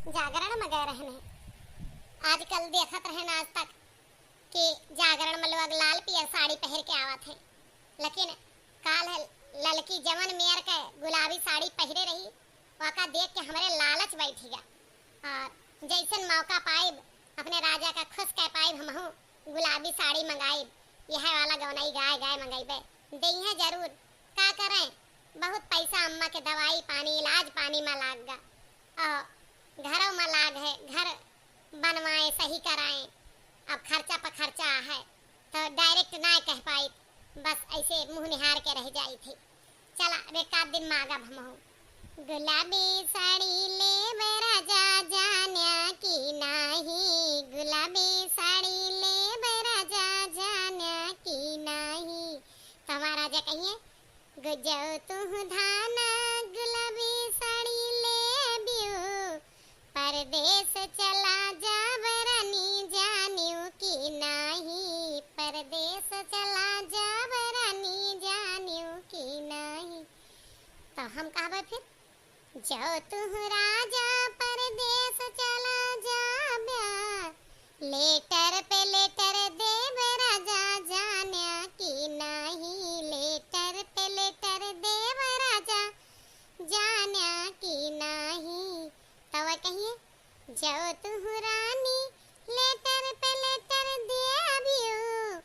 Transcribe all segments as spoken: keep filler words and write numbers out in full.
जागरण में गए रहन है। आजकल देखत रहन आज तक कि जागरण में लोग लाल पियर साड़ी पहिर के आवत हैं, लेकिन काल है ललकी जवन मेयर के गुलाबी साड़ी पहिरे रही, ओका देख के हमरे लालच बैठी गा। और जैसन मौका पाइब, अपने राजा का खुश कर पाइब, हमहू गुलाबी साड़ी मंगाइब। यह वाला गवनई गाय गाय मंगाइबे, देइहे जरूर। का करें, बहुत पैसा अम्मा के दवाई पानी, इलाज पानी में लाग गा। और घरों में लाग है, घर बनवाए, सही कराए, अब खर्चा पर खर्चा है, तो direct ना कह पाई, बस ऐसे मुंह निहार के रह जाई थी। चला, अब एक आध दिन मांगब हमहू। गुलाबी साड़ी लेब राजा जान्या की नाही, गुलाबी साड़ी लेब राजा जान्या की नाही। तो हमार राजा कहिए, "गुजौ तुहु धाना गुलाबी साड़ी लेब्यू, परदेस चला जाब रानी जान्यू की नाही, परदेस चला जाब रानी जान्यू की नाही।" तो हम कहबे फिर, "जौ तुहु राजा परदेस चला जाब्या, letter पे letter देब राजा जान्या की नाही, letter पे letter देब राजा जान्या की नाही।" तब कहिए, "जौ तुहु रानी letter पे letter देब्यू,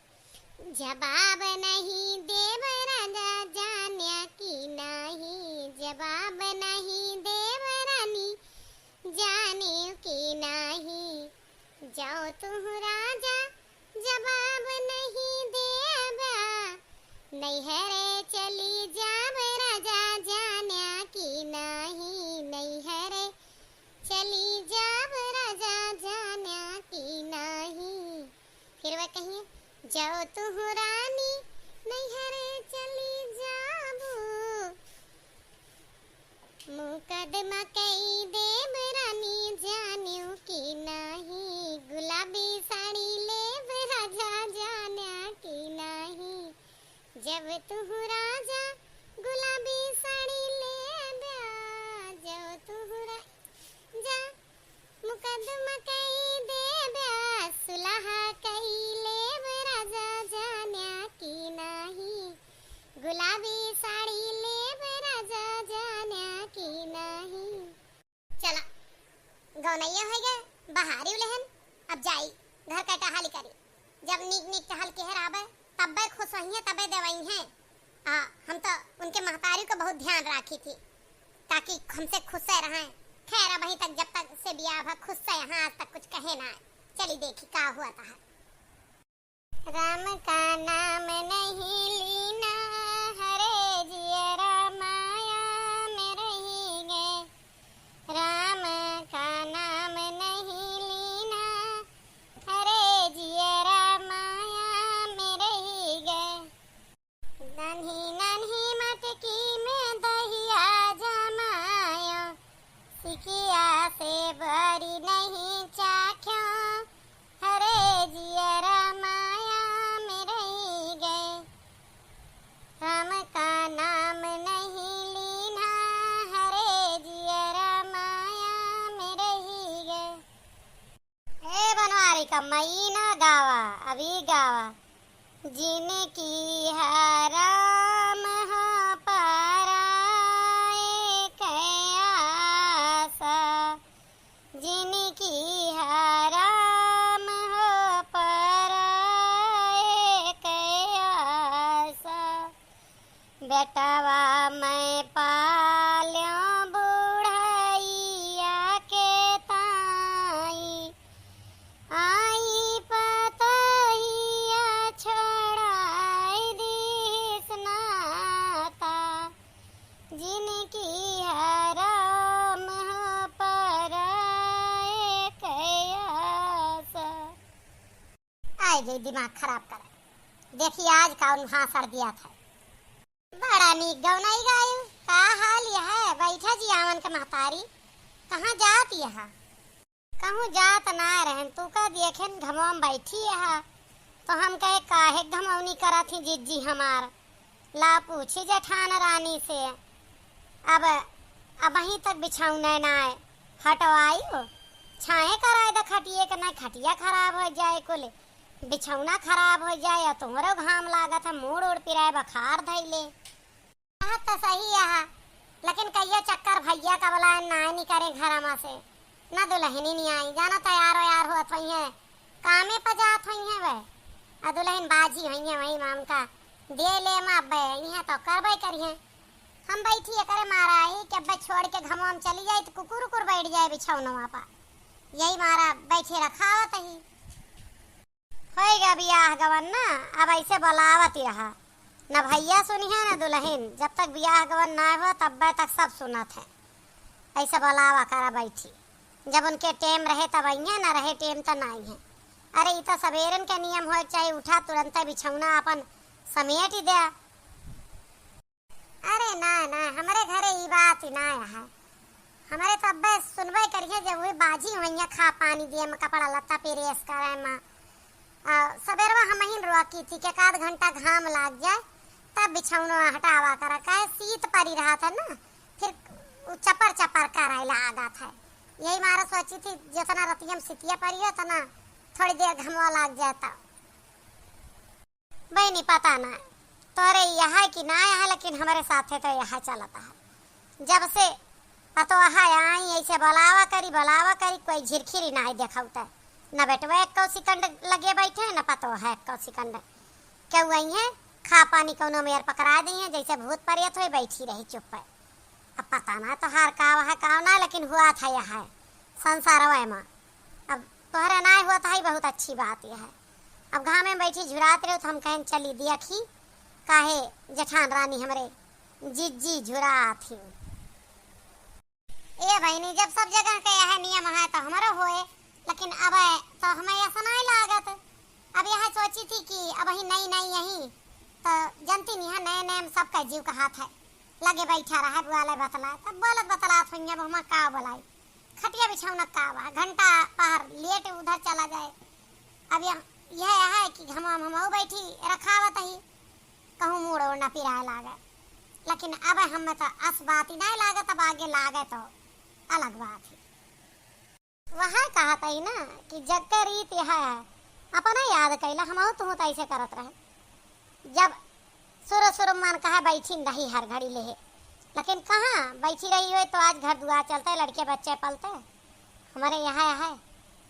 जवाब नहीं देब राजा जान्या की नाही, जवाब नहीं देब रानी जान्यू की नाही। जौ तुहु राजा जवाब नहीं देब्या, नैहरे चली जाब राजा जान्या की नाही, नैहरे चली जाब राजा जान्या की नाही।" फिर वह कहिए, "जौ तुहु रानी नैहरे चली जाबू, मुकदमा कई देब रानी जान्यू की नाही, गुलाबी साड़ी लेब राजा जान्या की नाही। जौ तुहु राजा गुलाबी साड़ी लेब्या, जौ तुहु राजा मुकदमा कई देब्या, सुलहा कई लेब राजा जान्या की नाही, गुलाबी साड़ी लेब राजा जान्या की नाही।" चला, गौनैया होइ गए, बहारी उलेहन, अब जाई घर का टहल करी। जब नीक नीक टहल के हराबे, तब्बे खुश होइहें, तब्बे देवइहें। आ, हम तो उनके महतारी को बहुत ध्यान राखी थी, ताकि हमसे खुश रहें। खैर, अबहीं तक, जब तक से बियाह भा, खुश से यहाँ आज तक कुछ कहे ना। चली देखी का हुआ था। राम का नाम नहीं लीना, हरे जियरा माया में रही गए। राम का नाम नहीं लीना, हरे जियरा माया में रही गए। नन्ही नन्ही मटकी में दहिया जमायो, सिकिया से बरी नहीं चाख्यो, हरे जियरा माया में रही गए। राम का नाम नहीं लीना, हरे जियरा माया में रही गए। ए बनवारी कम्मा, ई ना गावा, अब ई गावा। जिनकी हराम हो पराए के आसा, जिनकी हराम हो पराए के आसा। बेटवा मैं पाल्यों बुढ़ैया के ताई, आई पतहिया छोड़ाई दिहिस नाता, जिनकी हराम हो पराए के आसा। आइ गई दिमाग खराब करे। देखी आज कौन भाषण दिया था। बड़ा नीक गौनई गायू। का हाल यह है? बैठा जी आवन के महतारी। कहाँ जात यह? कहूँ जात ना रहन, तू का देखेन घमवा में बैठी यह। तो हम कहे काहे घमौनी करत ही जिज्जी हमार। ला पूछी जेठान रानी से। अब, अबहीं तक बिछौने ना आए। हटवाई हो, छाहे कराए द खटिए के, ना खटिया खराब होइ जाए, कुल बिछौना खराब होइ जाए, और तोहरो घाम लागत है, मूड़ उड़ पिराए, बखार धइले। बात तो सही है, लेकिन कहियो चक्कर भइया का बोलाए, ना निकरे घरमा से, ना दुलहिनी नी आई, जाना तैयार वैयार होत होइहैं, कामे पर जात होइहैं वे, आ दुलहिन बाझी होइहैं, वही माम का दे ले मा अब्बे, इहाँ तो करबे करिहैं। हम बैठी एकरे मारा आई कि अब्बे छोड़ के घमवा में चली जाई तो कुकुर उकुर बैठ जाए बिछौनवा पर, यही मारा बैठे रखावत ही। होइगा बियाह गवन ना, अब ऐसे बोलावत ही रहा, न भइया सुनिहैं न दुलहिन, जब तक बियाह गवन ना हो तब्बे तक सब सुनत है। ऐसे बोलावा करा बैठी, जब उनके टेम रहे तब अइहैं, न रहे टेम त ना अइहैं। अरे ई तो सबेरन के नियम होए के चाही, उठा तुरंते बिछौना अपन समेट ही द्या। अरे ना ना, हमरे घरे ई बात ही ना है, हमरे तो अब्बे सुनबे करिहैं जब वही बाझी होइहैं, खा पानी दिए में, कपड़ा लत्ता प्रेस करे में। आ, सबेरवा हमहिन रोकी थी कि एक आध घंटा घाम लाग जाए, तब बिछौनो हटावा करा, काहे सीत परी रहत है ना, फिर उ चपर चपर करे लागत है। यही मारा सोची थी, जितना रतिया में सितिया परी हो, उतना थोड़ी देर घमवा लाग जाए तब। बहिनी, पता ना तोरे यहाँ कि ना यहाँ, लेकिन हमरे साथे तो यहाँ चलत है। जब से पतोहा आई, ऐसे बोलावा करी, बोलावा करी, कोई झिरखिरी नाई देखौत है। न बेटवा एक्को सिकंड लगे बैठे, न पतोहा एक्को सिकंड। केहू अइहैं, खा पानी कौनो मेर पकड़ा दिहैं, जैसे भूत परेत होई बैठी रही चुप्पे। अब पता ना तोहार का है, का ना, लेकिन हुआ था यह है संसारवा में। अब तोहरे नाई हुआ था, बहुत अच्छी बात यह है। अब घामे में बैठी झुरात रहे तो हम कहेन चली देखी, काहे जेठान रानी हमरे जिज्जी झुरात ही। ए बहिनी, जब सब जगह के यह नियम है तो हमरो होए, लेकिन अब तो हमें ऐसा नहीं लागत। अब यह सोची थी कि अब ही नई नई यही तो जनती नहीं है, नए नए में सबका जीव का हाथ है, लगे बैठा रहा, बुआले बतला, तब बोलत बतलात होइहैं, अब हम का बोलाई, खटिया बिछौना का बा, घंटा पहर लेट उधर चला जाए। अब यह, यह है कि हम, हम बैठी रखावत ही, कहूँ मूड़ ओड़ न पिराए लागे, लेकिन अब हमें तो अस बात ही नहीं लागत, अब आगे लागे तो अलग बात है। वह कहत ही ना कि जग के रीत यह है, अपना याद कैला, हमहू तुहू तो ऐसे करत रहे। जब सुरु सुरु मन कहे बैठी रही हर घड़ी लेहे, लेकिन कहाँ बैठी रही होई तो आज घर दुआर चलते, लड़के बच्चे पलते। हमरे यहाँ है,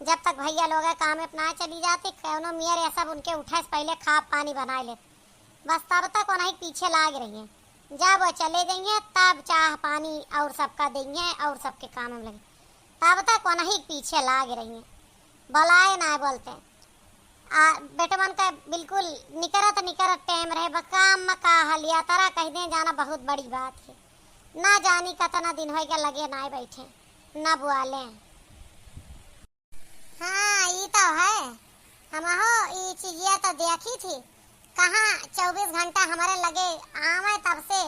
जब तक भइया लोग काम अपना चली जाती, कौनो मेर ये सब उनके उठे से पहले खा पानी बनाए लेत। बस तब तक उन्हीं के पीछे लाग रही हैं। जब वो चले जाइए तब चाह पानी और सबका देइए और सबके काम में लगे। तब तक उन्हीं के पीछे लाग रही हैं, बोलाए ना बोलते। आ बेटवन का बिल्कुल निकरत निकरत टाइम रहे, बस काम में का हलिया तरा कह दे जाना बहुत बड़ी बात है। ना जानी कितना दिन होइगा लगे ना बैठे, ना बुआले। हाँ, ई तो है। हमहू ई चीजिया तो देखी थी, कहाँ चउबीस घंटा हमरे लगे आवे तब से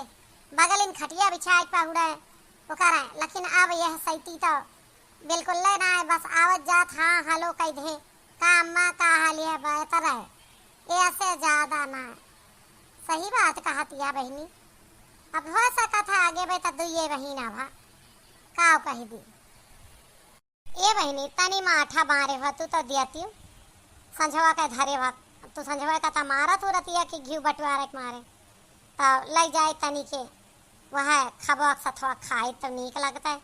बगलिन खटिया बिछाए के पहुड़े ओकरे, लेकिन अब यह सैती तो बिल्कुल ले ना है, बस आवत जात हाँ हेलो कह दे, का अम्मा का हाल है, बेहतर है, ऐसे ज्यादा ना। सही बात कहत या बहिनी, अब हो सकत है आगे बे तो दुइये महीना भा का कह दी। ए बहिनी, तनी माठा बारे हो तू तो दियतियो, संझवा के धरे हो तू, संझवा का त मारत हो रतिया कि घिउ बटवारे के मारे, तो लई जाए तनी के वह खबवा के सथवा खाई तो नीक लगता है।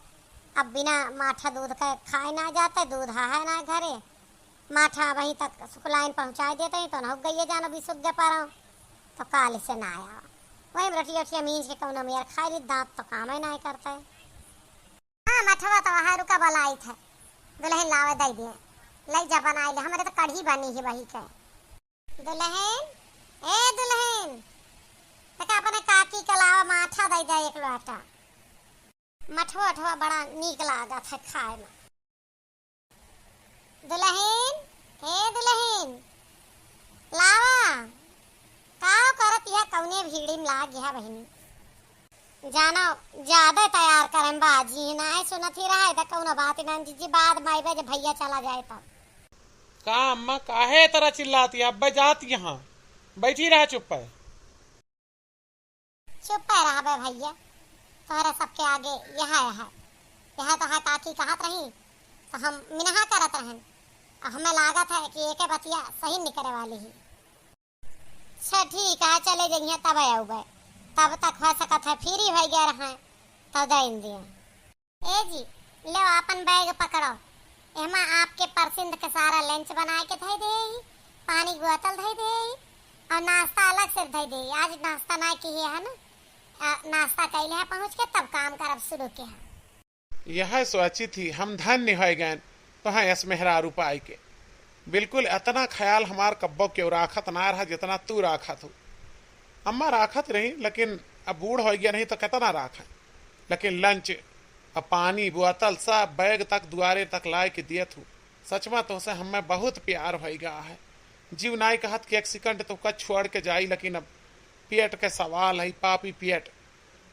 अब बिना माठा दूध के खाए ना जाते, दूध है ना घरे, माठा वहीं तक सुखलाइन पहुँचाए देते हैं तो नहुक गइए जानो बिसुक गए पारो, तो काल से ना आया। वहीं रोटी ओटिया मींज के कौनो मेर खाई ली, दांत तो काम ही ना करता है। हाँ, मठवा तो वहाँ रुका बलाई था। दुलहिन लावे दई दिए। लई जा बनाई ले, हमरे तो कढ़ी बनी ही वही के। दुलहिन, ए दुलहिन, तका अपने काकी के लावा माठा दई दे एक लोटा। मठवा अठवा बड़ा नीक लागत है खाए में। दुलहिन, ए दुलहिन, लावा। का करत यह कौने भीड़ी में लाग गया बहिनी? जानो, ज्यादा तैयार करम बाजी, नाय सुनत ही रहा, त कौनो बात ना, जीजी, बाद में आइबे, जब भैया चला जाए तब। का अम्मा, काहे तरह चिल्लाती है? अब्बे जात यहाँ, बैठी रहा चुप पे। चुप पे रहबे भैया, तोहरे सबके आगे यह है। यह तो है काकी कहत रही, तो हम मिनहा करत रहन। अब हमें लागत है कि एके बतिया सही निकरे वाली ही। अच्छा ठीक है, चले जइहें तब अउबे। तब तक हो सकत है फ्री होइ गए रहें, तब दे दिए। ए जी, लो आपन बैग पकड़ो, एहमा आपके परसिंद के सारा लंच बनाए के धइ देई, पानी के बोतल धइ देई, और नाश्ता अलग से धइ देई। आज नाश्ता ना किहे है ना, आ, नाश्ता कैले है पहुँच के, तब काम करब शुरू के है। यह सोचित ही हम धन्य होइ गएन, तोहैं अस मेहरारू पाइके। बिल्कुल एतना ख्याल हमार कब्बो केउ राखत ना रहा, जेतना तू राखत हो। अम्मा राखत रही, लेकिन अब बूढ़ होइ गया नहीं तो केतना राखैं। लेकिन लंच, अब पानी, बोतल, सब बैग तक दुआरे तक लाइके दियत हू। सच मा तोहसे हमें बहुत प्यार होइ गया है। जीव नाई कहत कि एक सेकंड तोहका छोड़ के जाई, लेकिन अब पेट के सवाल है, पापी पेट।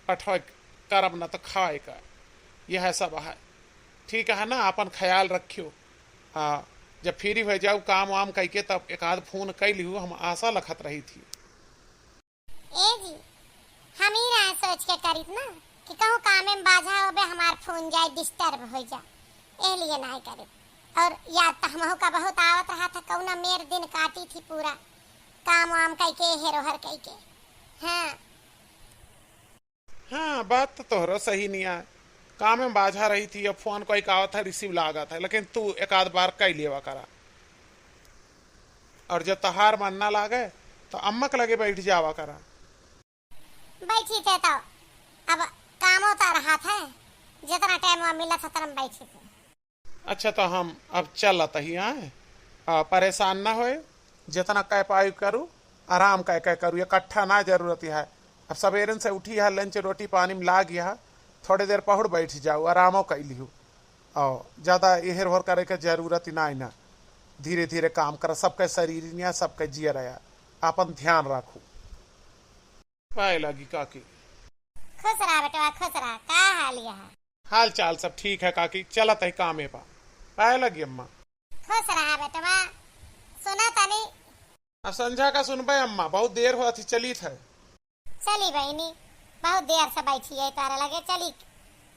पठवे करब न त खाए का, यह सब है। ठीक है ना, आपन ख्याल रखियो। आ, जब फ्री होइ जाउ काम वाम कइके, तब एक आध फोन कइ लिहू, हम आशा लखत रही थी। ए जी, हम ही ना सोच के करित ना कि कहूँ कामे में बाझा होबे, हमार फोन जाए, डिस्टर्ब होइ जा, ए लिए नाई करित। और याद तो हमहू का बहुत आवत रहा था, कौना मेर दिन काटी थी पूरा काम वाम कइके, हेर ओहर कइके। हाँ। हाँ, बात तो तोहरो सही नहीं आए। काम में बाझा रही थी, अब फोन कोई का आवत है, रिसीव लागत है, लेकिन तू एक आध बार कई लेवा करा। और जब तहार मन ना लागे, तो अम्मा के लगे बैठ जावा करा। बैठी थे तो अब कामो तो रहा था, जितना टाइम वहाँ मिला था, उतना में बैठी थे। अच्छा, तो हम अब चलत ही आए। आ, परेशान ना होए, जितना कह पाई करू, आराम कह कह करू, इकट्ठा ना जरूरत है। अब सवेरन से उठी है, लंच रोटी पानी में लाग गया, थोड़े देर पहुड़ बैठ जाऊ, आरामो कर लिहू। और ज्यादा एहर होर करे के जरूरत ही ना है ना। धीरे धीरे काम कर, सबके शरीर निया, सबके जिया रहा, अपन ध्यान रखू। पाए लागी काकी। खुश रहा बेटवा, खुश रहा। का हाल यह? हाल चाल सब ठीक है काकी, चलत है कामे पा। पाए लगी अम्मा। खुश रहा बेटवा। सुना तनी। अब संझा का सुनबे अम्मा, बहुत देर होत ही, चलित है। चली बहिनी, बहुत देर से बैठी है तारा लगे, चली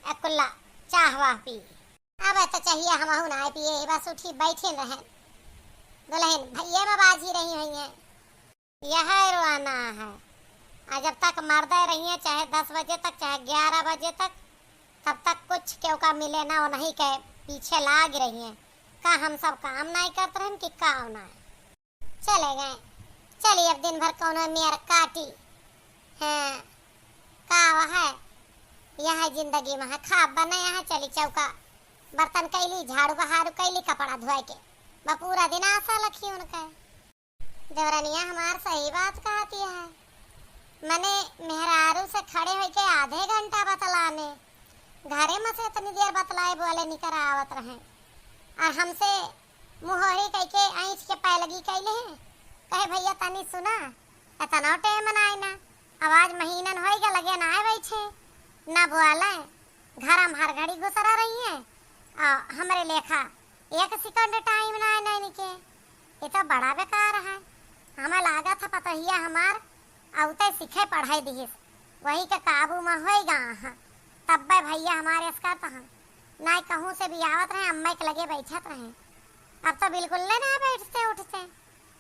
अकुल्ला चाह वाह पी। अब तो चाहिए हमहू ना पिए, बस उठी बैठे रहे। दुल्हन भैये में बाजी रही हुई है। यह रोआना है। आ जब तक मर्दे रहिए, चाहे दस बजे तक, चाहे ग्यारह बजे तक, तब तक कुछ केहू का मिले ना, उन्हीं के पीछे लाग रही हैं। का हम सब काम नाई करत रहन कि का ना? चले गए, चली अब दिन भर कौनो मेर काटी। हाँ, का वह है, यह जिंदगी में है, खाब बने यहाँ चली चौका बर्तन कैली, झाड़ू बहारू कैली, कपड़ा धोए के, बस पूरा दिन आशा लखी उनका। देवरनिया हमार सही बात कहती है। मने मेहरारू से खड़े होके आधे घंटा बतलाने, घरे में से इतनी देर बतलाए बोले निकर आवत रहे। और हमसे मुँहरी कह के ऐंठ के पैलगी कैले हैं। कहे, "भैया तनी सुना, इतना टेम नाई ना, आवाज महीनन होई गा लगे ना आए बैठे, ना बोले, घर में हर घड़ी घुसरा रही हैं।" आ हमरे लेखा एक सेकंड टाइम ना आए नैनी के। ये तो बड़ा बेकार है। हमें लागत है पतोहिया हमार अउते सीखे पढ़ाई दिहिस, वही के काबू में होई गा। हाँ, तब्बे भैया हमारे एस करत हैं, नाई कहूँ से भी आवत रहे, अम्मा के लगे बैठत रहे। अब तो बिल्कुल ले ना बैठते उठते,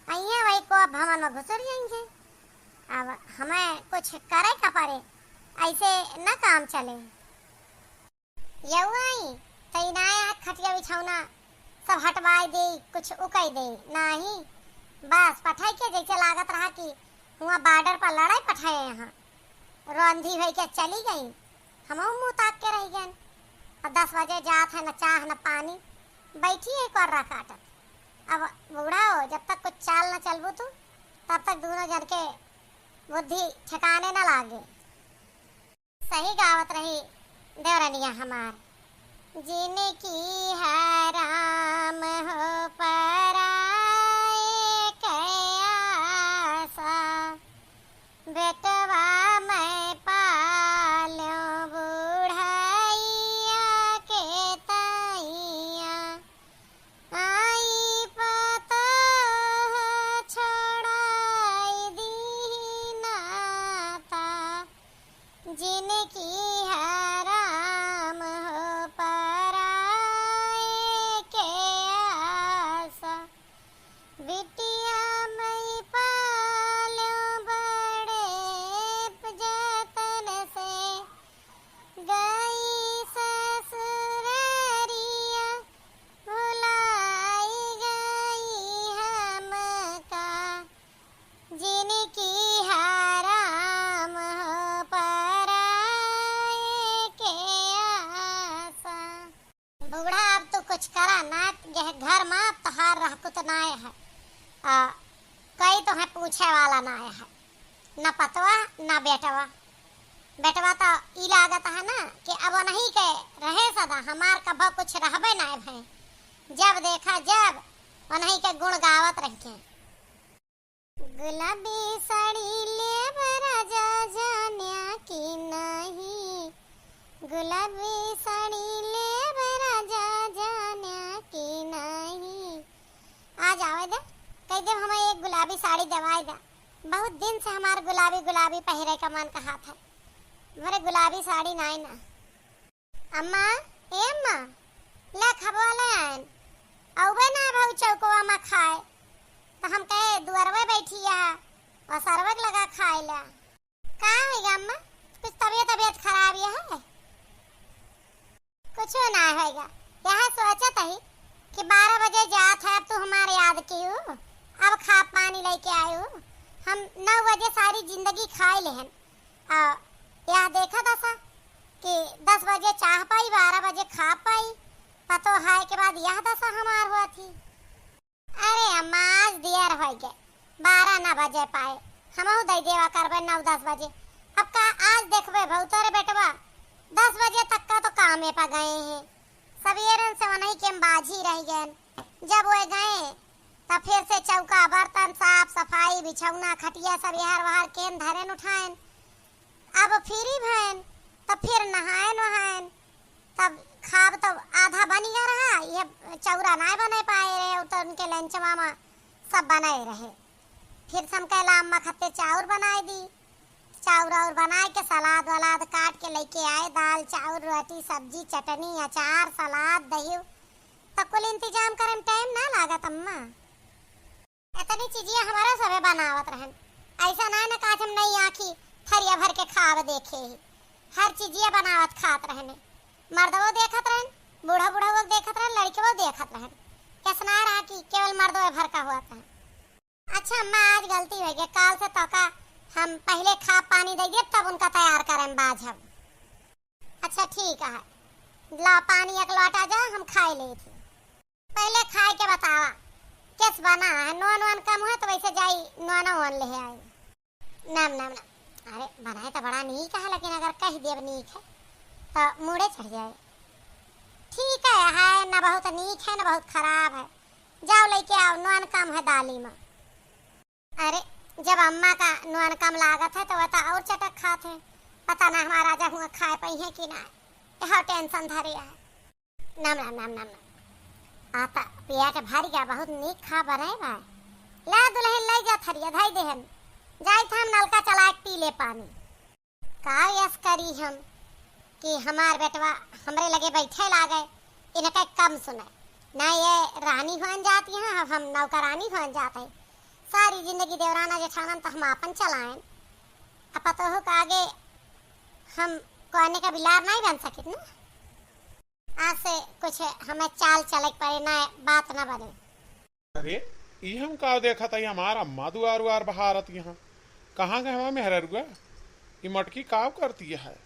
अइहे वही को भवन में घुसर जाएंगे। अब हमें कुछ करे का पड़े, ऐसे न काम चले। यऊ आई, तई ना आया खटिया बिछौना, सब हटवाई दे, कुछ उकई दे, नाही। बस पठाई के जैसे लागत रहा कि हुआ बॉर्डर पर लड़ाई पठाए यहाँ। रोंधी भई के चली गई, हमहू मुँह ताक के रह गए। अब दस बजे जात है, न चाह न पानी, बैठी है कोर्रा काटत। अब बूढ़ा हो, जब तक कुछ चाल न चलबू तू, तब तक दोनों जन के बुद्धि ठिकाने न लागे। सही गावत रही देवरनिया हमार। जिनकी हराम हो पराए के आशा, बेटवा मैं पाल्यों बुढ़ैया के तैया। आई पतोह छोड़ाई दीही नाता, जिनकी हराम हो पा करा ना, यह घर मा तोहार रहकुत नाय है। आ, कई तोहे पूछे वाला नाय है, न पतवा न बेटवा। बेटवा तो ई लागत है ना कि अब ओनही के रहे सदा, हमार कभो कुछ रहबे नाय भए। जब देखा जब ओनही के गुण गावत रहिके। गुलाबी साड़ी लेब राजा जान्या कि नाही, गुलाबी साड़ी लेब राजा जान्या कि नाही। आज आवे दे, कह दे हमें एक गुलाबी साड़ी देवाई दे। बहुत दिन से हमार गुलाबी गुलाबी पहिरे का मन कहा था। हमरे गुलाबी साड़ी नाई ना। अम्मा, ए अम्मा, ले खबवा ले आएन। अउबे ना भाऊ चौकवा मा खाए, त हम कहे दुअरवे बैठी है और सरवक लगा खाए ला। का होइगा अम्मा? कुछ तबियत, तबियत खराब ये है? कुछ ना होइगा। यह सोचत ही कि बारह बजे जात है, अब तू हमारे याद की हो, अब खा पानी लेके आए हो। हम नौ बजे सारी जिंदगी खाए लेहन। आ, यह देखा दसा कि दस बजे चाह पाई, बारह बजे खा पाई, पतो है के बाद यह दसा हमार हुआ थी। अरे अम्मा, आज दियर होई गए, बारह ना बजे पाए, हमहू दई देवा करबे नौ दस बजे। अब का आज देखबे भाऊ तोरे बेटवा दस बजे तक का तो कामे पा गए हैं। सबेरन से वनही के हम बाझी रह गए। जब वो गए, तब फिर से चौका, बर्तन, साफ सफाई, बिछौना, खटिया सब यहर वहर केन धरेन उठाएन। अब फ्री भएन, तब फिर नहाएन वहाएन, तब खाब तो आधा बनिया रहा, ये चौरा नाय बने पाए रहे, तो उनके लंचवा मा सब बनाए रहे। फिर से हम कहला अम्मा खातिर चाउर बनाए दी, चाउर और बनाए के सलाद वलाद काट के लेके आए, दाल, चाउर, रोटी, सब्जी, चटनी, अचार, सलाद, दही। तो कुल इंतजाम करे में टाइम ना लागत अम्मा। इतनी चीजिया हमारा सबे बनावत रहन, ऐसा ना न काज हम नई आँखी थरिया भर के खाब देखे ही, हर चीजिया बनावत खात रहने। मर्दवो देखत रहन, बूढ़ा बूढ़ा वो देखत रहन, लड़कवो देखत रहन। कैसना रहा कि केवल मर्दवे भर का हुआ था। अच्छा अम्मा, आज गलती हो गई, काल से तोका हम पहले खा पानी दे देब, तब उनका तैयार करम बाझब। अच्छा ठीक है, ला पानी एक लोटा जा, हम खाए ले थी। पहले खाए के बतावा, कैस बना है? नोन वोन कम है तो वैसे जाई नोन वोन ले आए। नाम नाम नाम। अरे बनाए तो बड़ा नीक है, लेकिन अगर कह देब नीक है तो मूड़े चढ़ जाए। ठीक है, है ना बहुत नीक है ना बहुत खराब है। जाओ लेके आओ, नोन कम है दाली मा। अरे जब अम्मा का नोन कम लागत है तो वह तो और चटक खात है। पता ना हमारा राजा हुआ खाए पाई है कि ना, यह टेंशन धरे है। नाम नाम नाम नाम नाम। आता पेट भर गया, बहुत नीक खा बने बा। ला दुल्हन ले जा थरिया धई देहन, जाई था हम नलका चला के पी ले पानी। का यस करी हम कि हमार बेटवा हमरे लगे बैठे लागे, इनके कम सुने। ना ये रानी होन जाती हैं, अब हम नौकरानी होन जाते हैं। सारी जिंदगी देवराना जेठानन तो हम आपन चलाएन, अब पतोहू के आगे हम कोने का बिलार नहीं बन सकित ना। आज से कुछ हमें चाल चले के पड़े, ना बात ना बने। अरे, ई हम का देखत हई, हमार अम्मा दुआर उआर बहारत यहाँ। कहाँ गए हमार मेहररुआ? ई मटकी काव करती है,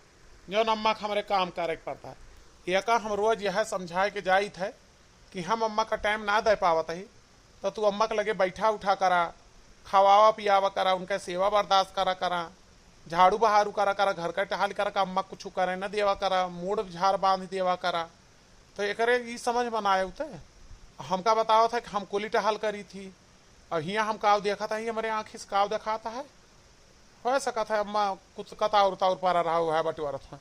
जौन अम्मा के हमरे काम करे के पड़ता है। एका हम रोज यह समझाए के जाइत है कि हम अम्मा का टाइम ना दे पावत ही, तो तू अम्मा के लगे बैठा उठा करा, खवावा पियावा करा, उनका सेवा बर्दाश्त करा करा, झाड़ू बहारू करा करा, घर का टहल करा, का अम्मा कुछ करे न देवा करा, मूड़ झाड़ बांध देवा करा। तो एकरे ई समझ में ना आए उते। हमका बतावत है कि हम कुली टहल करी थी, और हियाँ हम काव देखत है, हमरे आँखी से काव देखात है। हो सकत है अम्मा कुछ कताउर ताउर पारा रहा हुआ है बटोरत है।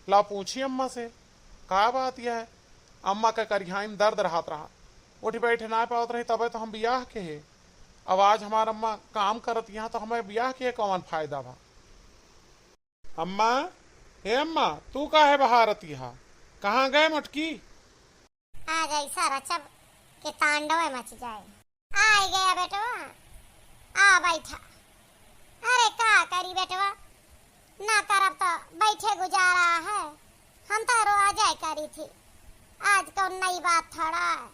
ला पूछी अम्मा से, का बात यह है? अम्मा के करिहाई में दर्द रहत रहा, उठ बैठ ना पावत रही, तबे तो हम बियाह के है। अब आज हमार अम्मा काम करत यहाँ, तो हमें बियाह के कौन फायदा बा? अम्मा, हे अम्मा, तू काहे बहारत यहाँ? कहाँ गए मोटकी? आज ऐसा रचब कि तांडव मच जाए। आ गया बेटवा, आ बैठा। अरे का करी बेटवा, ना करब तो बैठे गुजारा है। हम तो रोजे करी थी, आज कौन नई बात थोड़ा है।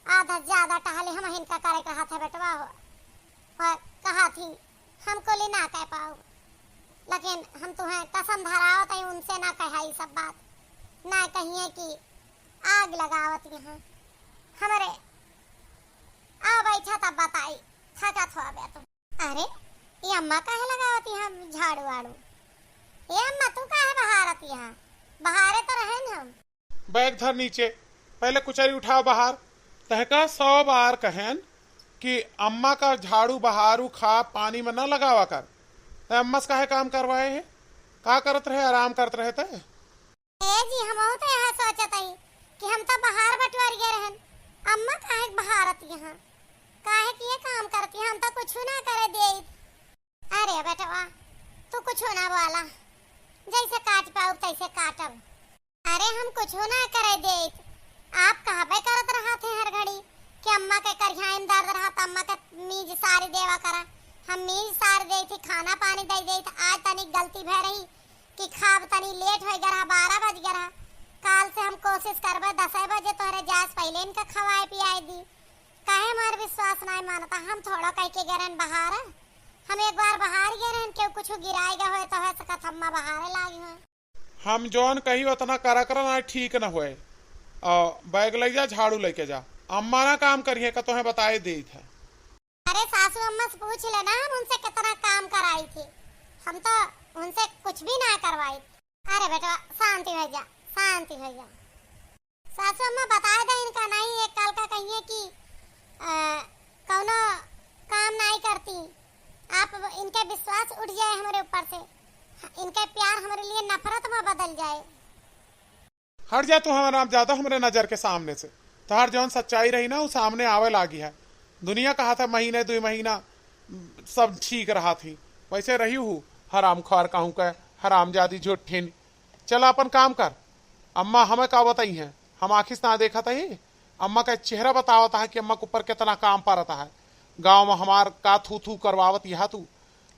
आधा ज्यादा टहले हम हिनका करे कहा था बेटवा हो, और कहा थी हम कुली ना कह पाऊ, लेकिन हम तुम्हें कसम धरावत है उनसे ना कहा ई सब बात, ना कहिए कि आग लगावत यहाँ हमरे। आ बैठा तब बताई, थकत हो बे तू। अरे, ये अम्मा काहे लगावत यहाँ झाड़ू वाड़ू? ये अम्मा, तू काहे बहारत यहाँ? बहारे तो रहेन हम। बैग धर नीचे, पहले कुचरी उठाओ बाहर। तहका सौ बार कहेन कि अम्मा का झाड़ू बहारू खा पानी में न लगावा कर। तै अम्मा से काहे काम करवाए है? का करत रहे? आराम करत रहे तै। ए जी, हमहू तो यह सोचत हई कि हम तो बाहर बटुआर गए रहन, अम्मा काहे बहारत यहाँ, काहे कि ये काम करती, हम तो कुछ ना करे देइत। अरे बेटवा, तू कुछ ना बोला, जैसे काट पाउब तैसे काटब। अरे हम कुछ ना करे देइत, आप कहबे करत रहत हैं हर घड़ी कि अम्मा के करिहाई में दर्द रहत, अम्मा के मीज सारी देवा करा। हम मीज सार देइत ही, खाना पानी दे देइत। आज तनी गलती भय रही कि खाब तनी लेट हो गया रहा, बारह बज गया रहा। काल से हम कोशिश करबे दसे बजे तोहरे जास पहले इनका खवाए पियाए दी। काहे हमार विश्वास नाय मानता? हम थोड़ा कह के गए रहन बाहर, हम एक बार बाहर गए रहन, केहू कुछ गिराए गए होए तो हो सकत अम्मा बाहरे लागी होए। हम जौन कही उतना करा करा ना, ठीक न होए। आ, बैग ले जा, झाड़ू लेके जा, अम्मा ना काम करिए का तोहे बताए देइत है। अरे सासू अम्मा से पूछ लेना, हम उनसे कितना काम कराई थी, हम तो उनसे कुछ भी ना करवाई। अरे बेटवा, शांति हो जा, शांति हो जा। सासू अम्मा बताए दे इनका, नहीं एक काल का कहिए कि अ, कौनो काम नहीं करती, आप इनके विश्वास उठ जाए हमरे ऊपर से, इनके प्यार हमरे लिए नफरत में बदल जाए। हट जा तू हमारा ज्यादा हमरे नजर के सामने से। तोहार जौन सच्चाई रही ना, वो सामने आवे लागी है। दुनिया कहा था महीने दुई महीना सब ठीक रहा थी, वैसे रही हूँ। हराम खोर कहूँ का, हरामजादी झूठिन। चला अपन काम कर। अम्मा हमें का बताई हैं, हम आँखी से ना देखत ही। अम्मा का चेहरा बतावत है कि अम्मा के ऊपर कितना काम परत है। गाँव में हमार का थू थू करवावत यह तू।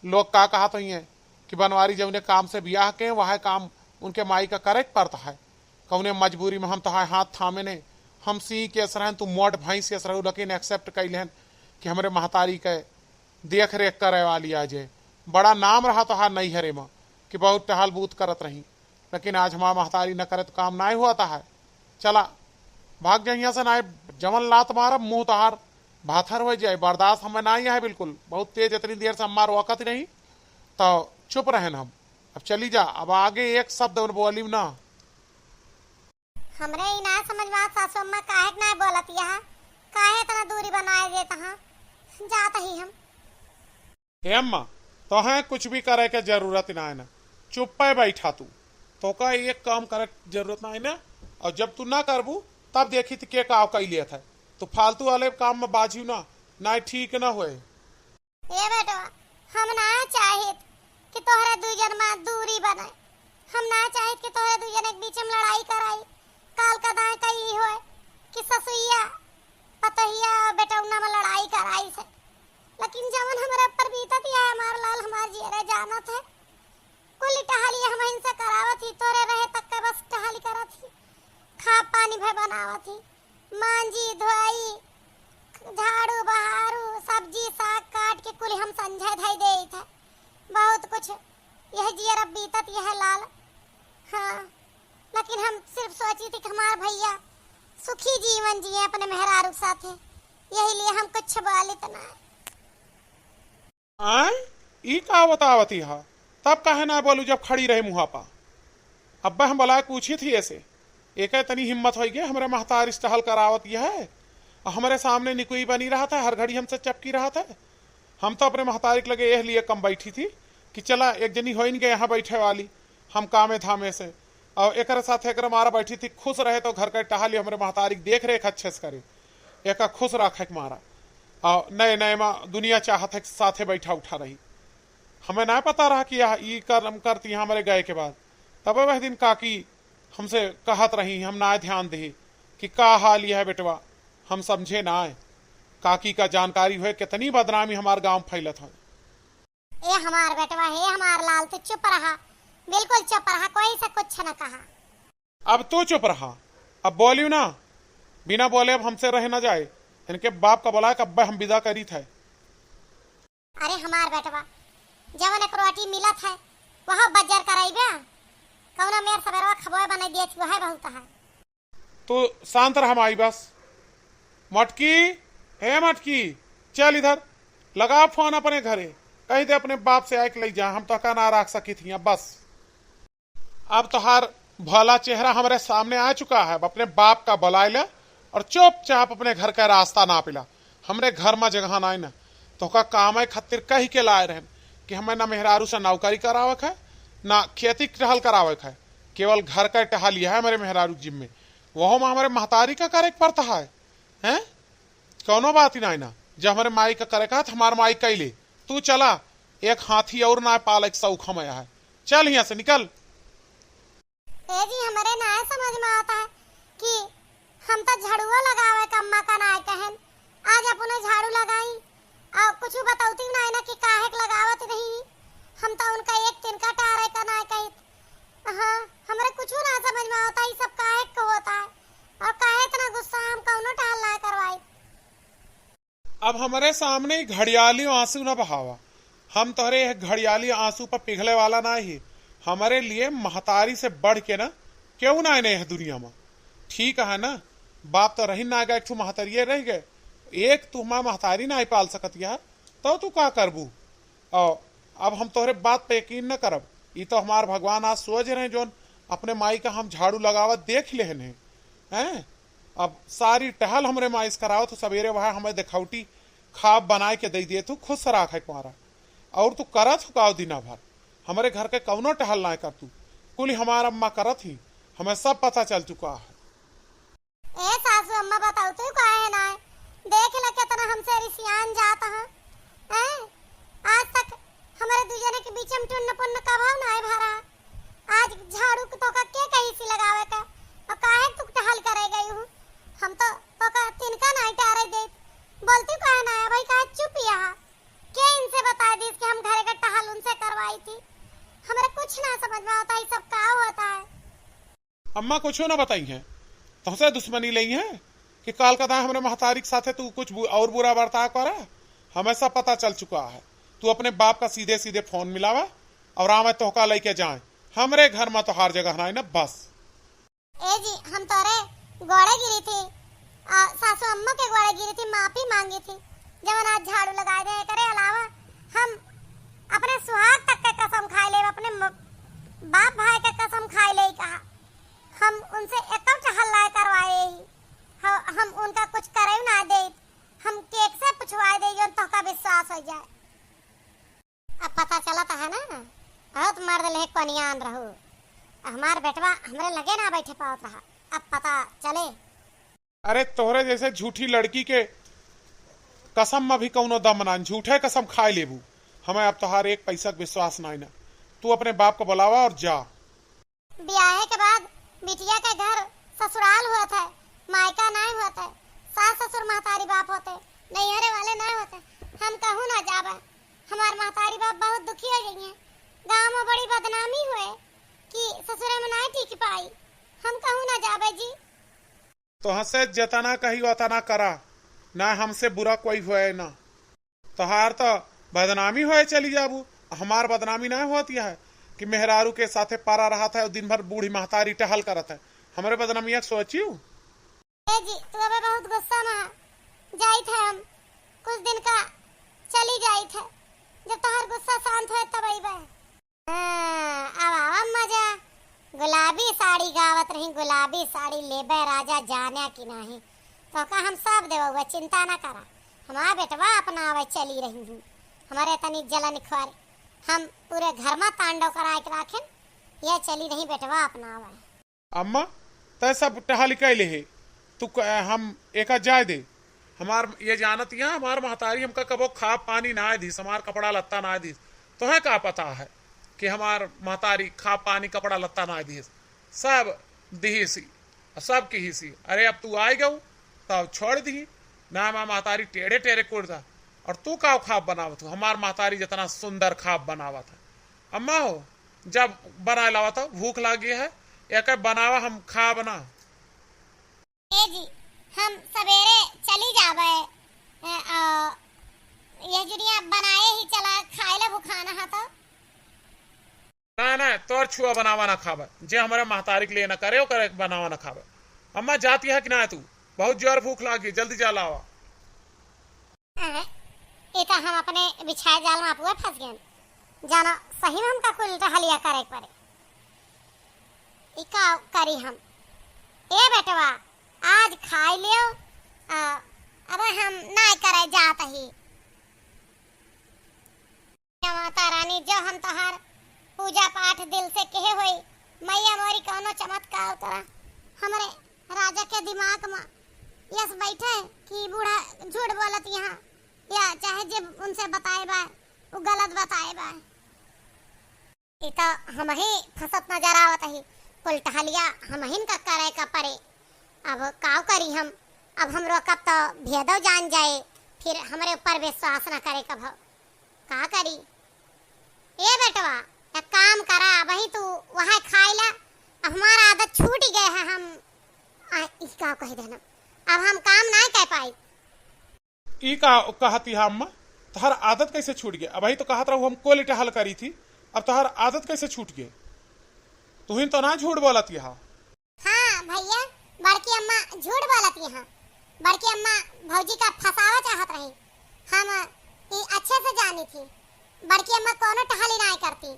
लोग का कहत ही हैं कि बनवारी जौने काम से बियाह के, वह काम उनके माई का करे के पड़ता है। कौने मजबूरी में हम तोहार हाथ थामे ने, हम सिंह के असरहन, तू मोट भैंस के असरहू, लेकिन एक्सेप्ट कैले हन कि हमरे महतारी के देख रेख करे वाली आ जे। बड़ा नाम रहा तोहार नैहरे में कि बहुत टहल बूत करत रही, लेकिन आज हमार महतारी न करे तो काम नाय होता है। चला भाग जा यहाँ से, नाय जवन लात मारब मुँह तोहार भाथर हो जाए। बर्दाश्त हमें नाय है बिल्कुल, बहुत तेज। इतनी देर से हमार वक़्त ही नहीं तो चुप रहन हम। अब चली जा, अब आगे एक शब्द बोली ना। हमरे ई ना समझ में आवत सासू अम्मा काहे के ना बोलत यह, काहे इतना दूरी बनाए देत हाँ? जात ही हम। हे अम्मा, तोहे कुछ भी करे के जरूरत ना है ना, चुप्पे बैठा तू। तोका एक काम करे के जरूरत ना है ना, और जब तू ना करबू तब देखी त के का कई लेत है। तू फालतू वाले काम में बाझू ना, ना ठीक ना होए। ए बेटवा, हम ना चाहित कि तोहरे दुई जन में दूरी बने। हम ना चाहित कि तोहरे दुई जन के बीच में लड़ाई कराई। काल का दाएं कही होए कि ससुइया, पतोहिया, बेटौना में लड़ाई कराई से। लेकिन जवन हमरे ऊपर बीतत या हमार लाल, हमार जियरे जानत है। कुल टहली हम इनसे करावत ही, तोरे रहे तक के बस टहली करत ही। खा पानी भर बनावत ही। मांजी, धोई, झाड़ू, बहारू, सब्जी, साग काट के कुल हम संझे धई देइत है। बहुत कुछ यह जियर अब बीतत यह लाल। हाँ, लेकिन हम सिर्फ सोची थी कि हमार भैया सुखी जीवन जिए अपने मेहरारू के साथे, यही लिए हम कुछ बोलित ना। आय, ई का बतावती हा? तब काहे ना बोलू जब खड़ी रहे मुँहा पा? अब्बे हम बोलाए पूछी थी ऐसे। एके तनी हिम्मत होई गे, हमरे महतारी से टहल करावत यह है। और हमरे सामने निकुई बनी रहत है, हर घड़ी हमसे चपकी रहत है। हम तो अपने महतारी के लगे एह लिए कम बैठी थी कि चला एक जनी होइन के यहाँ बैठे वाली, हम कामे धामे से। और एकरे साथ एकरे मारा बैठी थी, खुश रहे तो घर के टहली हमरे महतारी के देख रेख अच्छे से करे, एका खुश रखे के मारा। और नए नए मा दुनिया चाहत है कि साथे बैठा उठा रही। हमें ना पता रहा कि यह ई कर्म करती हैं हमरे गए के बाद। तबे वह दिन काकी हमसे कहत रही, हम ना ध्यान दे कि का हाल यह है बेटवा, हम समझे ना आए। काकी का जानकारी हुए कितनी बदनामी हमार गांव फैलत है। ए हमार बेटवा, हे हमार लाल, तू चुप रहा, बिल्कुल चुप रहा, कोई से कुछ न कहा। अब तू चुप रहा, अब बोलियो ना, बिना बोले अब हमसे रह ना जाए। इनके बाप का बोला कि अब्बे हम विदा करी थे। अरे हमार बेटवा, जवन एक रोटी मिलत है, वह बजर करइबे, कौनो मेर सबेरवा खबोए बनाई दिए थी, वह बहुत है। तू शांत रह माई बस। मटकी, हे मटकी, चल इधर, लगा फोन अपने घरे, कहि दे अपने बाप से आइके लइ जा, हम तोहका ना राख सकित हियाँ बस। अब तोहार भला चेहरा हमरे सामने आ चुका है। अब अपने बाप का बुलाइ ले और चुपचाप अपने घर का रास्ता नापि ला। हमरे घर मा जगह नाहीं ना। तोहका कामे खातिर कहिके लाए रहेन कि हमें ना मेहरारू से नौकरी करावे के है, ना खेती टहल करावे के है। केवल घर का टहल यह है हमरे मेहरारू के जिम्मे। वहू मा हमरे महतारी का करे के पड़ता है, हैं? कौनो बात ही नाहीं ना। जब हमरे माई का करे का है, तो हमार माई कइ ले। तू चला, एक हाथी और ना पाले के शौक हमें है। चल हियाँ से निकल। ए जी, हमरे नाय समझ में आवत है कि हम तो झाड़ुओ लगावे का अम्मा का नाय कहेन। आज अपने झाड़ू लगाई और कुछ बतौती नाय ना कि काहे के लगावत रही। हम तो उनका एक तिनका टारे का नाय कहित। हाँ, हमरे कुछ ना समझ में आवत है, ई सब काहे के होत है और काहे इतना गुस्सा, हम कौनो टहल नाय करवाई। अब हमरे सामने ई घड़ियाली आंसू न बहावा। हम तोहरे यह घड़ियाली आंसू पर पिघले वाला नाहीं ही। हमरे लिए महतारी से बढ़ के ना केहू नाहीं ना यह दुनिया मा। ठीक है ना, बाप तो रही ना गए, एक ठो महतारिये रह गए। एक तू हमार महतारी नाहीं पाल सकत यह, तो तू का करबू? और अब हम तोहरे बात पे यकीन न करब। ई तो हमार भगवान आज सोच रहे, जोन अपने माई का हम झाड़ू लगावत देख लेहन है, हैं? अब सारी टहल हमरे माई से करावत हो, सबेरे वह हमें देखौटी खाब बनाए के दे दिए, तू खुश रहा है कुंवारा। और तू करत हो का दिना भर? हमरे घर के कौनो टहल ना कर तू, कुल हमार अम्मा करत ही, हमें सब पता चल चुका है। ए सासू अम्मा, बताऊ तू काहे ना है? देख ले कितना हमसे रिसियान जात ह। हैं? आज तक हमरे दू जने के बीच में टुन्न पुन्न कभव ना है भरा। आज झाड़ू के तोका के कही सी लगावे का? और काहे तू टहल करे गई हूँ? हम तो तोका तिनका ना टारे देत। बोलती काहे ना है भाई, काहे चुप यहाँ? के इनसे बता दीस कि हम घरे का टहल उनसे करवाई थी? हमरे कुछ ना समझ में आता, ये सब का होता है? अम्मा कुछो ना बताई हैं, तोहसे दुश्मनी लई हैं कि काल का दाएं हमरे महतारी के साथे तू कुछ बु-, और बुरा बर्ताव करा। हमें सब पता चल चुका है। तू अपने बाप का सीधे सीधे फोन मिलावा और आवे तोहका लइके जाए। हमरे घर में तोहार जगह नाई ना, बस। ए जी, हम तोरे गोड़े गिरी थी, आ, सासू अम्मा के गोड़े गिरी थी, माफी मांगी थी, जवन आज झाड़ू लगाए दे। एकरे अलावा हम अपने सुहाग तक के कसम खाए लेब, अपने म-, बाप भाई के कसम खाए ले कहा। हम उनसे एको टहल ना करवाए ही। ह-, हम उनका कुछ करे ना दे। हम केक से पुछवाए दे, जौन तोहका विश्वास हो जाए। अब पता चलत है ना, बहुत मर्द लेहे कोनियान रहू। हमार बेटवा हमरे लगे ना बैठे पावत रहा, अब पता चले। अरे तोहरे जैसे झूठी लड़की के कसम में भी कौनो दम ना, झूठे कसम खाए लेबू। हमें अब तोहार एक पैसा के विश्वास ना ना। तू अपने बाप को बुलावा और जा। बियाहे के बाद बिटिया के घर ससुराल होत है, मायका नाय होत है, सास ससुर महतारी बाप होते, नैहरे वाले नाय होते। हम कहूँ ना जाबे, हमार महतारी बाप बहुत दुखी हो गई हैं। गाँव में बड़ी बदनामी हुए कि ससुरे में नाय टिक पाई। हम कहूँ ना जाबे जी। तोहसे जतना कही ओतना करा, ना हमसे बुरा कोई होए ना। तोहार तो बदनामी होए चली जाबू, हमार बदनामी ना होती है कि मेहरारू के साथे परा रहत है और दिन भर बूढ़ी महतारी टहल करत है। हमरे बदनामिया के सोचियो। ए जी, तू अबे बहुत गुस्सा में है। जाइत है हम, कुछ दिन का चली जाइत है, जब तोहार गुस्सा शांत होए तब अइबे। हाँ, अब आवा मजा। गुलाबी साड़ी गावत रही, गुलाबी साड़ी लेबे राजा जाने की नाही। तोहका हम सब देबे, चिंता ना करा। हमार बेटवा अपना आवे चली रही हूँ। हमारे तनी जलन खोर, हम पूरे घर में तांडव कराए के राखेन। ये चली रही बेटवा अपना आवे। अम्मा, तै सब टहल कैले है, तू क-, हम एका जाए दे। हमार ये जानत यहाँ, हमार महतारी हमका कबो खा पानी ना दीस, हमार कपड़ा लत्ता ना दीस। तोहे का पता है कि हमार महतारी खा पानी कपड़ा लत्ता ना दीस? सब दिहिसी, सब किहिसी। अरे अब तू आए गऊ, तब छोड़ दी। ना हमार महतारी टेढ़े टेढ़े कुर्ता, और तू का खाब बनावत हो? हमार महतारी जितना सुंदर खाब बनावत है। अम्मा हो, जब बनाए लावा तो भूख लागी है, एक बनावा हम खाब ना। ए जी, हम सवेरे चली जाबे, ए, आ, ये जुनिया बनाए ही चला, खाए ला भुखाना है तो। ना, ना, तोर छुआ बनावा ना खाबे, जे हमारे महतारी के लिए ना करे, ओकरे बनावा ना खाबे। अम्मा, जात यहाँ कि ना तू? बहुत जोर भूख लागी, जल्दी जा लावा। अरे, ई त हम अपने बिछाए जाल मा अपुए फँस गएन। जाना, सही मा हमका कुल टहलिया करे के पड़े। ई का करी हम? ए बेटवा, आज खाई लेव। आ, अबे हम नाय करे जात ही। माता रानी, जो हम तोहार पूजा पाठ दिल से किहे होई, मैया मोरी कौनो चमत्कार करा। हमरे राजा के दिमाग मा यस बैठे कि बूढ़ा झूठ बोलत यहाँ, या चाहे जे उनसे बताए बा, उ गलत बताए बा। ई त हमही फँसत नजर आवत ही, कुल टहलिया हमहिन का करे का पड़े। अब काव करी हम, अब हमरो कब तो भेदो जान जाए, फिर हमरे ऊपर विश्वास न करे कभो। का करी? ए बेटवा, एक काम करा, अबही तू वहाँ खाई ला, अब हमार आदत छूट गए है, हम, आ, ई का कह देना, अब हम काम ना कर पाई। ई का कहत ही अम्मा, तोहार आदत कैसे छूट गए? अबही तो कहत रहू हम कुल टहल करी थी, अब तोहार आदत कैसे छूट गए? तुहिन तो ना झूठ बोलत ही। हाँ भैया, बड़की अम्मा झूठ बोलत ही। बड़की अम्मा भौजी का फँसावा चाहत रही। हम ई अच्छे से जानी थी। बड़की अम्मा कौनो टहली नाय करती।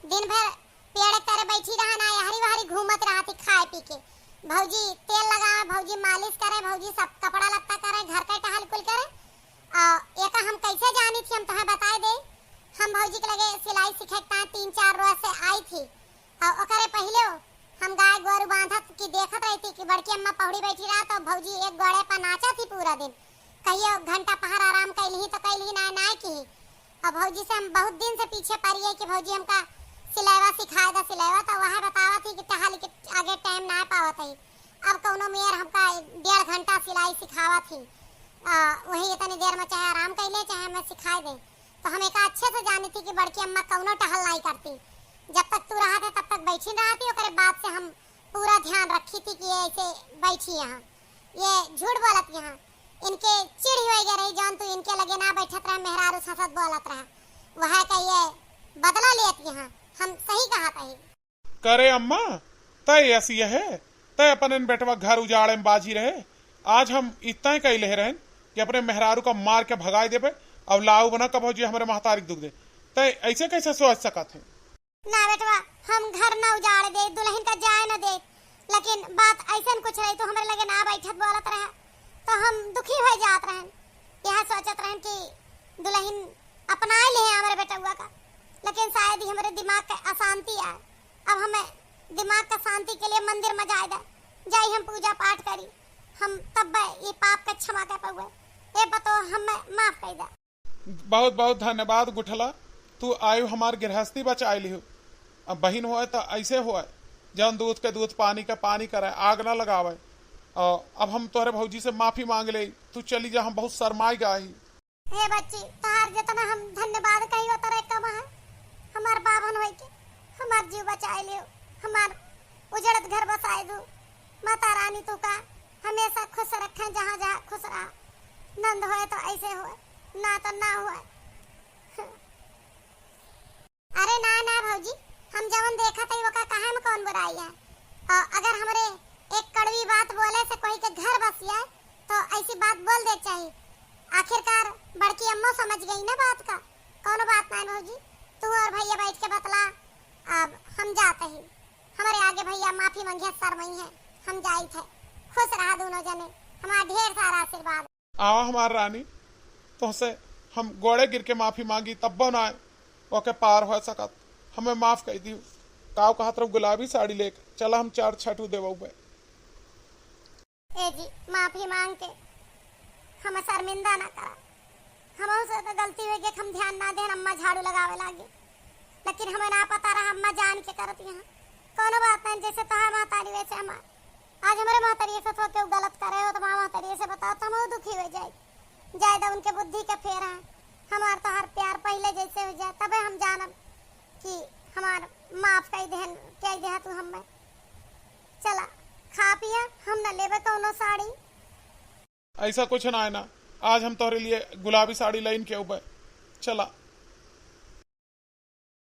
दिन भर पेड़ तरे बैठी रहा ना, यहरी वहरी घूमत रहती खाए पी के। भौजी तेल लगावे, भौजी मालिश करे, भौजी सब कपड़ा लत्ता करे, घर का टहल कुल करे। आ, एका हम कैसे जानी थी, हम तोहे बताए दे। हम भौजी के लगे सिलाई सीखे के ताईं तीन चार रोज से आई थी। और ओकरे पहिले हम गाय गोरू बांधत की देखत रहती कि बड़की अम्मा पहुड़ी बैठी रहत और भौजी एक गोड़े पर नाचत ही पूरा दिन। कहियो घंटा पहर आराम कैलही तो कैलही, नाय नाय की। और भौजी से हम बहुत दिन से पीछे पड़ी है कि भौजी हमका सिलाईवा सिखाए दा सिलाईवा, तो वह बतावत ही कि टहल के आगे टाइम ना पावत ही। अब कौनो मेयर हमका डेढ़ घंटा सिलाई सिखावत ही। आ, वही इतनी देर में चाहे आराम कर ले चाहे हमें सिखाए दे। तो हम एका अच्छे से जानी थी कि बड़की अम्मा कौनो टहल नाई करती। जब तक तू रहत है तब तक बैठी रहती, ओकरे बाद से हम पूरा ध्यान रखी थी कि ये ऐसे बैठी यहाँ, ये झूठ बोलत यहाँ। इनके चिढ़ हो गए रही, जौन तू इनके लगे ना बैठत रहे, मेहरारू ससत बोलत रहा, वह का ये बदला लेत यहाँ। हम सही कहत ही। करे अम्मा, तय ऐसी है, तय अपन इन बेटवा घर उजाड़े में बाजी रहे। आज हम इतना ही कह ले रहन कि अपने मेहरारू का मार के भगाए देबे, अब लाऊ बना कब हो जी हमरे महतारी के दुख दे। तय ऐसे कैसे सोच सकत है? ना बेटवा, हम घर ना उजाड़ दे, दुल्हन का जाए ना दे, लेकिन बात ऐसन कुछ रही, तू हमरे लगे ना बैठत बोलत रहे, तो हम दुखी हो जात रहन। यह सोचत रहन कि दुल्हन अपनाए ले हैं हमरे बेटउआ का, लेकिन शायद ही हमरे दिमाग के अशांति आए। अब हमें दिमाग का शांति के लिए मंदिर में जाए दे, जाई हम पूजा पाठ करी, हम तब ये पाप के क्षमा कर पावे। ए पतो, हमें माफ कर दे। बहुत बहुत धन्यवाद गुठला, तू आयु हमार गृहस्थी बचाए लिहु। अब बहिन होए तो ऐसे होए, जौन दूध के दूध पानी के पानी करे, आग ना लगावे। और अब हम तोहरे भौजी से माफी मांग ले, तू चली जा, हम बहुत शर्माई गा ही। हे बच्ची, तोहार जितना हम धन्यवाद कही उतरे कम है। हमार बाभन होई के हमार जीव बचाए लियो, हमार उजड़त घर बसाए दू। माता रानी तू का हमेशा खुश रखे, जहाँ जहाँ खुश रहा। नंद होए तो ऐसे होए, ना तो ना होए। अरे ना ना भौजी, हम जवन देखत हई ओका कहे में कौन बुराई है? और अगर हमरे एक कड़वी बात बोले से कोई के घर बस जाए तो ऐसी बात बोल दे चाहिए। आखिरकार बड़की अम्मो समझ गई ना बात का। कौनो बात ना भौजी, तू और भैया बैठ के बतला। अब हम जाते ही, हमरे आगे भैया माफी मांगिया, शर्मई है, हम जाइत है। खुश रहा दोनों जने, हमारा ढेर सारा आशीर्वाद। आवा हमार रानी, तोहसे हम गोड़े गिर के माफी मांगी, तब्बो ना ओके पार हो सकत। हमें माफ कर दियो। काव कहत रहो गुलाबी साड़ी लेके चला, हम चार छठू देवो बे। ए जी, माफी मांग के हमें शर्मिंदा ना करा। हमहू से तो गलती हो गई, हम ध्यान ना देन, अम्मा झाड़ू लगावे लागे, लेकिन हमें ना पता रहा अम्मा जान के करत यहाँ। कौनो बात नहीं, जैसे तोहार महतारी वैसे हमार। आज हमरे महतारी से तो केहू गलत करे हो तो माँ महतारी से बताओ तो हमहू दुखी हो जाए। जाए दे उनके बुद्धि के फेर है, हमार तोहार प्यार पहले जैसे हो जाए, तबे हम जानब कि हमार माफ कई देहन, कई देहा तू हमें। चला, खा पिया, हम न लेबे कौनो साड़ी। ऐसा कुछ ना है ना, आज हम तोहरे लिए गुलाबी साड़ी लाइन के उबे। चला।